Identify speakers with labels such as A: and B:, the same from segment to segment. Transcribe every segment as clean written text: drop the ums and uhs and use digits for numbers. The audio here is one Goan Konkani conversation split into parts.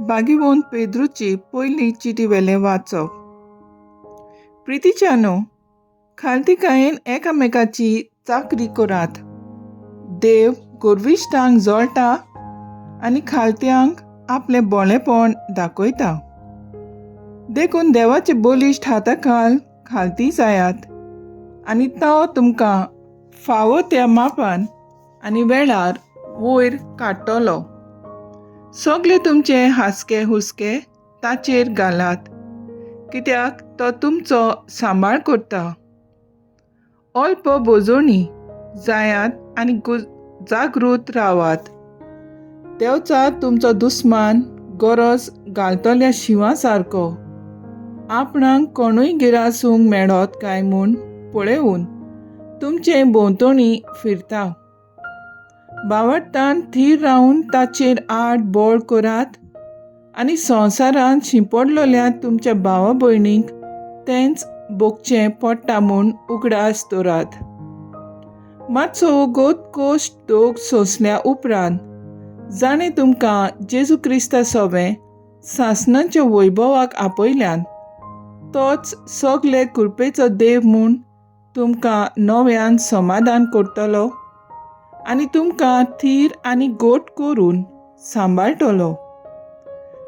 A: भागिवंत पेद्रूची पयली चिटी वेलें वाचप. प्रितीच्यानो, खालतीकायेन एकामेकाची चाकरी करात. देव गोरविश्टांक जळटा आनी खालत्यांक आपलें बोलेपण दाखयता. देखून देवाचे बलिश्ट हाता खाल खालती जायात आनी तो तुमकां फावो त्या मापान आनी वेळार वयर काडटलो. सगळे तुमचे हासके हुसके ताचेर घालात, कित्याक तो तुमचो सांबाळ करता. अल्प बोजोणी जायात आनी जागृत रावात. देवचा तुमचो दुस्मान गरज घालतल्या शिंवा सारको आपणाक कोणूय गिरासूंक मेळत काय म्हूण पळोवन तुमचे भोंवतणी फिरता. बावडटान थीर रावन ताचेर आड बळ करात आनी संवसारांत शिंपडलेल्या तुमच्या भावा भयणींक तेंच भोगचें पडटा म्हूण उगडास दवरात. मातसो वगत कश्ट दोग सोंसल्या उपरांत जाणें तुमकां जेजू क्रिस्ता सोबें सासणाच्या वैभवाक आपयल्यान तोच सगले कृपेचो देव म्हूण तुमकां नव्यान समाधान करतलो आनी तुमकां थीर आनी गोट करून सांबाळटलो.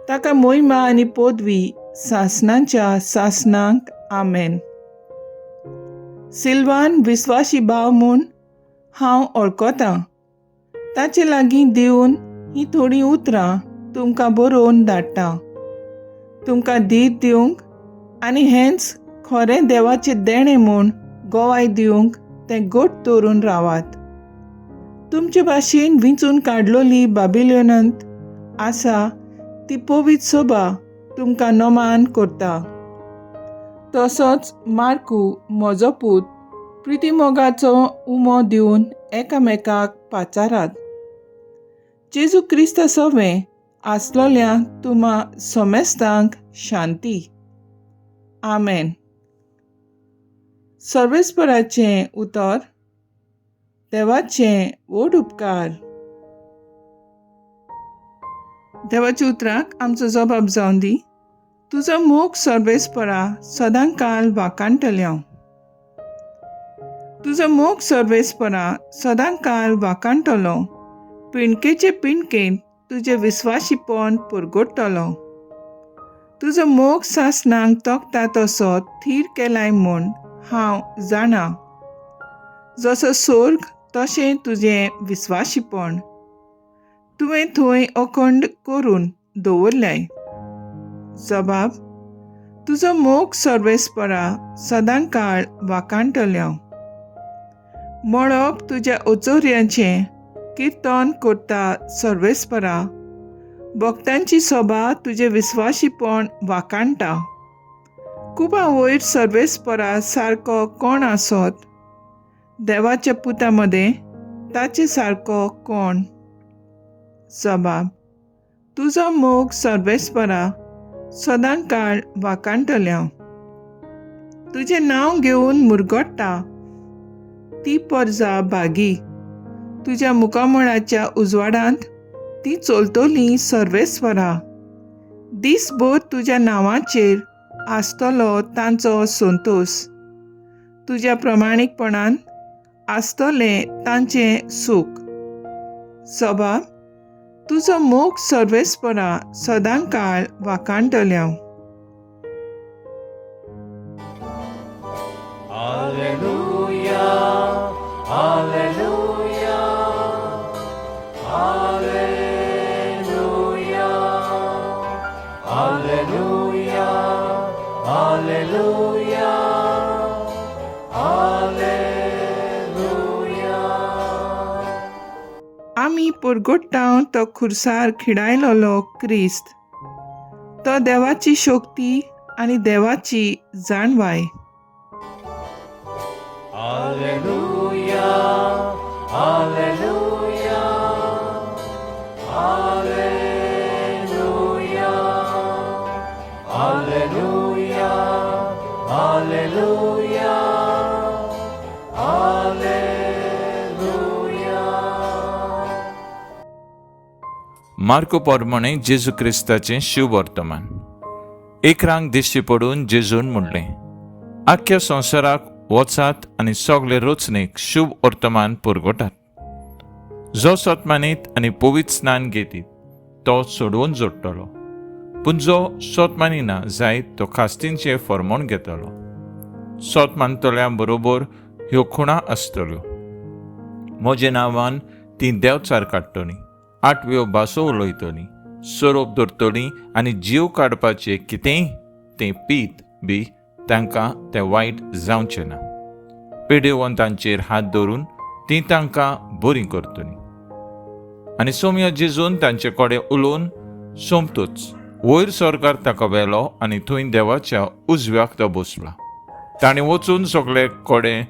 A: ताका मोहिमा आनी पदवी सासणाच्या सासणाक. आमेन. सिल्वान विस्वाशी भाव म्हूण हांव वळखतां. ताचे लागीं दिवन हीं थोडीं उतरां तुमकां बरोवन धाडटा, तुमकां धीर दिवंक आनी हेंच खरें देवाचें देणें म्हूण गोवाय दिवंक तें गोट दवरून रावात. तुमचे भाशेन विंचून काडलोली बाबिलोनांत आसा ती पवित्र सोबा तुमकां नमान करता. तसोच मार्कू म्हजो पूत प्रितीमोगाचो उमो दिवन एकामेकाक पाचारात. जेजू क्रिस्ता सवें आसलोल्या तुमा सोमेस्तांक शांती. आमेन. सर्वेस्पराचें उतर. देवाचें व्हड उपकार. देवाच्या उतराक आमचो जबाब जावन दी. तुजो मोग सर्वेस्परा सदां काल वाकाणटलें हांव. तुजो मोग सर्वेस्परा सदां काल वाकाणटलो. पिणकेचे पिणकेंत तुजें विस्वाशीपण पुरगोडटलो. तुजो मोग सासणाक तोखता तसो थीर केलाय म्हूण हांव जाणा. जसो सोर्ग तशें तुजें विस्वाशीपण तुवें थंय अखंड करून दवरल्याय. जबाब: तुजो मोग सर्वेस्परा सदां काळ वाकाणटलें हांव. मळब तुज्या अचोर्याचें किर्तन करता सर्वेस्परा. भक्तांची सभा तुजें विस्वाशीपण वाकाणटा. कुपां वयर सर्वेस्परा सारको कोण आसत? देवाच्या पुता मदें ताचे सारको कोण? जबाब: तुजो मोग सर्वेस्परा सदां काळ वाकाणटलें हांव. तुजें नांव घेवन मुरगट्टा ती परजा भागी. तुज्या मुखामळाच्या उजवाडांत ती चलतली सर्वेस्वरा. दीसभर तुज्या नांवाचेर आसतलो तांचो संतोश. तुज्या प्रमाणीकपणान आसतलें तांचें सूख. सभा: तुजो मोग सर्वेस्परा सदां काळ वाकाणटलें हांव.
B: Alleluia, Alleluia, Alleluia, Alleluia, Alleluia, Alleluia.
A: आमी परगोट्टा तो खुर्सार खिडायलोलो क्रिस्त. तो देवाची शक्ती आनी देवाची जाणवाय.
B: Alleluia, Alleluia, Alleluia, Alleluia, Alleluia, Alleluia.
C: मार्को पोरमाणे जेजू क्रिस्ताचें शिववर्तमान. एक रांग दिश्टी पडून जेजून म्हणलें, आख्ख्या संवसाराक वचात आनी सगळे रचणेक शुभ वर्तमान पुरगोटात. जो सत मानीत आनी पवित्र स्नान घेतीत तो सोडोवन जोडटलो, पूण जो सत मानिना जायत तो खास्तींचें फर्मोण घेतलो. सत मानतल्या बरोबर ह्यो खुणा आसतल्यो: म्हजे नांवान तीं देंवचार काडटलीं, आठव्यो भासो उलयतलीं, सोरोप धरतलीं आनी जीव काडपाचें कितेंय तें पीत बी तांकां तें वायट जावचें ना. पिडेवंतांचेर हात दवरून तीं तांकां बरीं करतलीं. आनी सोमयो जेजून तांचे कडेन उलोवन सोंपतूच वयर सरकार ताका व्हेलो आनी थंय देवाच्या उजव्याक तो बसला. ताणें वचून सगळे कडेन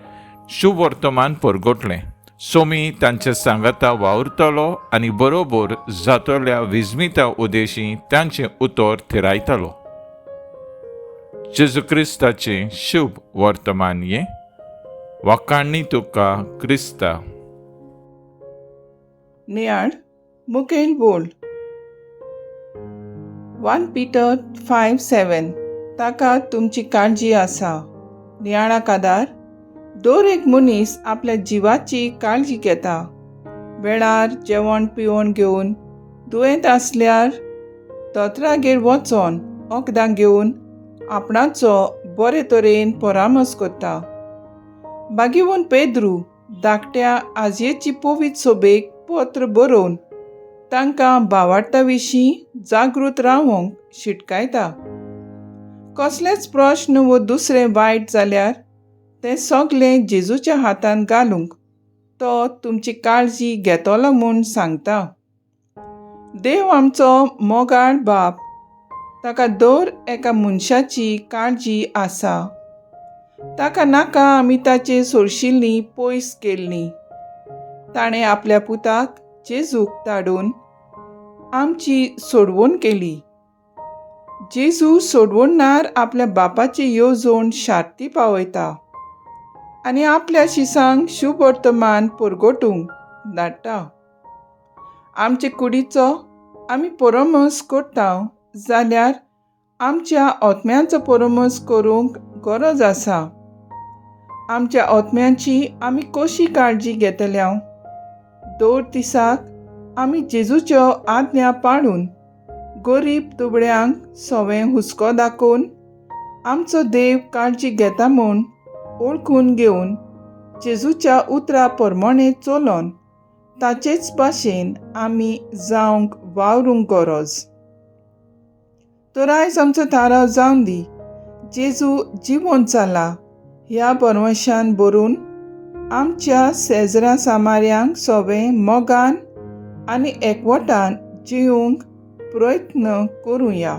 C: शुभ वर्तमान परगटलें. सोमी तांचे सांगाता वावुरतलो आनी बरोबर जातल्या विस्मिता उदेशी तांचें उतर थिरायतालो. जेजू क्रिस्ताचें शुभ वर्तमान हें. वाखाणणी तुका क्रिस्ता.
A: नियाळ मुखेल बोल. 1 पीटर 5:7. ताका तुमची काळजी आसा. नियाळाक आदार. दर एक मनीस आपल्या जिवाची काळजी घेता, वेळार जेवण पिवण घेवन, दुयेंत आसल्यार दोतोरागेर वचोन वखदां घेवन आपणाचो बरे तरेन परामर्श करता. बागीवन पेद्रू धाकट्या आजयेची पवित्र सोबेक पत्र बरोवन तांकां भावार्ता विशीं जागृत रावंक शिटकायता. कसलेच प्रश्न वो दुसरें वायट जाल्यार तें सगलें जेजूच्या हातांत घालूंक तो तुमची काळजी घेतलो म्हूण सांगता. देव आमचो मोगाळ बाप, ताका दर एका मनशाची काळजी आसा. ताका नाका आमी ताचे सोरशिल्लीं पयस केल्लीं. ताणें आपल्या पुताक जेजूक धाडून आमची सोडवण केली. जेजू सोडवणदार आपल्या बापाची येवजण शार्ती पावयता आनी आपल्या शिसांक शुभ वर्तमान परगटूंक धाडटा. आमचे कुडीचो आमी परामर्श करता जाल्यार आमच्या आत्म्यांचो परामर्श करूंक गरज आसा. आमच्या आत्म्यांची आमी कशी काळजी घेतल्या? दर दिसाक आमी जेजूच्यो आज्ञा पाळून, गरीब दुबळ्यांक सवें हुस्को दाखोवन, आमचो देव काळजी घेता म्हूण वळखून घेवन, जेजूच्या उतरा प्रमाणें चलोन ताचेच भाशेन आमी जावंक वावरूंक गरज. तर आयज आमचो थाराव जावन दी, जेजू जिवंत जाला ह्या बरवशान बरून आमच्या शेजरा सामाऱ्यांक सोवें मोगान आनी एकवटान जिवंक प्रयत्न करुया.